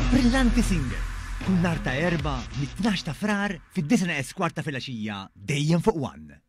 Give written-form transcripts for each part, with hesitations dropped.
Brillanti Singers, kull nhar ta' Erbgħa mit-12 ta' Frar fid-9:45 ta' filgħaxija dejjem fuq One.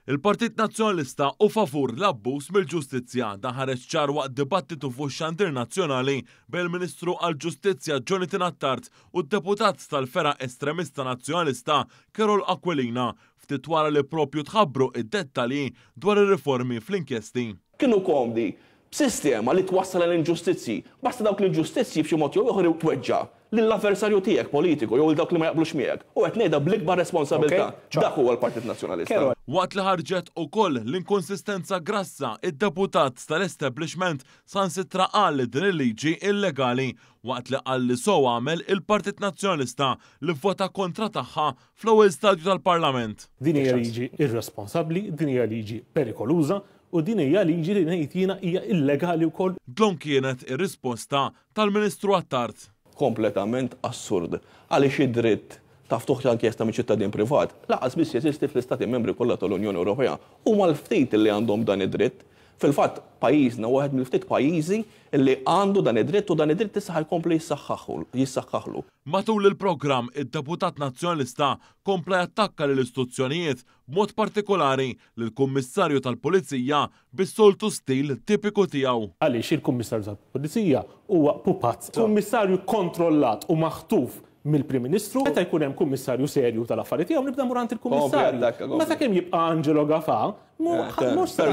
Il-Partit Nazzjonalista hu favur l-abbuż mill-ġustizzja. Dan ħareġ ċar waqt dibattitu fuq ix-xandir nazzjonali bejn il-Ministru għall-Ġustizzja Jonathan Attard u d-deputat tal-fergħa estremista Nazzjonalista Carol Aquilina ftit wara li proprju tħabbru d-dettalji dwar ir-riformi fl-inkjesti. Kienu komdi b'sistema li twassal għal inġustizzji, basta dawk l-inġustizzji b'xi mod jew ieħor tweġġa' lill-avversarju tiegħek politiku jew lil dawk li ma jaqblux miegħek. U qed ngħidha bl-ikbar responsabilità, dak huwa l-Partit Nazzjonalista. Waqt li ħarġet ukoll l-inkonsistenza grassa, id-deputat tal-establishment saħansitra qal li din il-liġi illegali waqt li qal li sew għamel il-Partit Nazzjonalista li vvota kontra tagħha fl-ewwel stadju tal-Parlament. Din hija liġi irresponsabbli, din hija liġi perikoluża u din hija liġi li ngħid jiena hija illegali wkoll. Dlonk kienet ir-risposta tal-Ministru Attard. Kompletament assurd. Għaliex id-dritt ta' ftuħ ta' inkjesta minn ċittadin privat lanqas biss jeżisti fl-Istati Membri kollha tal-Unjoni Ewropea. Huma l-ftit li għandhom dan id-dritt. Fil-fatt, pajjiżna huwa wieħed mill-ftit pajjiżi li għandu dan id-dritt u dan id-dritt issa ħa jkompli jissaħħaħlu. Matul il-programm, id-deputat Nazzjonalista kompla jattakka lill-istituzzjonijiet, b'mod partikolari lill-Kummissarju tal-Pulizija bis-soltu stil tipiku tiegħu. Għaliex il-Kummissarju tal-Pulizija huwa pupazz. Kummissarju kkontrollat u maħtuf mill-Prim Ministru. Meta jkun hemm kummissarju serju tal-affari tiegħu nibda mmur għand il-kummissarju. Imma sakemm jibqa' Angelo Gafà, mhux se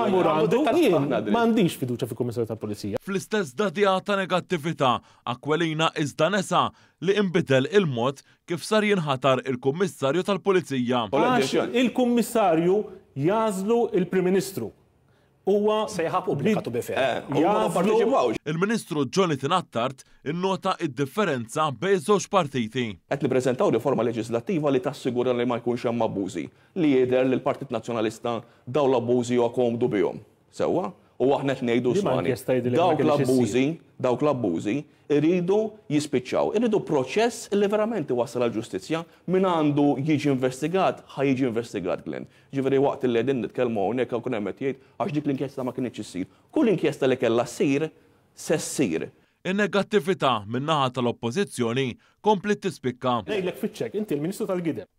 mmur għandu. Jien m'għandix fiduċja fil-Kummissarju tal-Pulizija. Fl-istess dagħdigħa ta' negattività, Aquilina iżda nesa li inbidel il-mod kif sar jinħatar il-Kummissarju tal-Pulizija. Għax il-Kummissarju jagħżlu l-Prim Ministru. Huwa Sejħa pubblika to be fair. Jagħżlu. Il-Ministru Jonathan Attard innota d-differenza bejn iż-żewġ partiti. Qed nippreżentaw riforma leġiżlattiva li tassigura li ma jkunx hemm abbużi, li jidher li l-Partit Nazzjonalista dawn l-abbużi huwa komdu bihom. Sewwa? U aħna qed ngħidu Liema ismagħni, inkjesta jidhirlek li ma dawk kellhiex issir? l-abbużi, dawk l-abbużi jridu jispiċċaw. Irridu proċess li verament iwassal għall-ġustizzja. Min għandu jiġi investigat, ħa jiġi investigat, Glenn. Jiġifieri waqt li qegħdin nitkellmu hawnhekk hawn ikun hemm qed jgħid għax dik l-inkjesta ma kinitx issir. Kull inkjesta li kellha ssir se ssir. In-negattività min-naħa tal-Oppożizzjoni kompliet tispikka. Ngħidlek fiċ-ċekk, inti l-Ministru tal-gideb.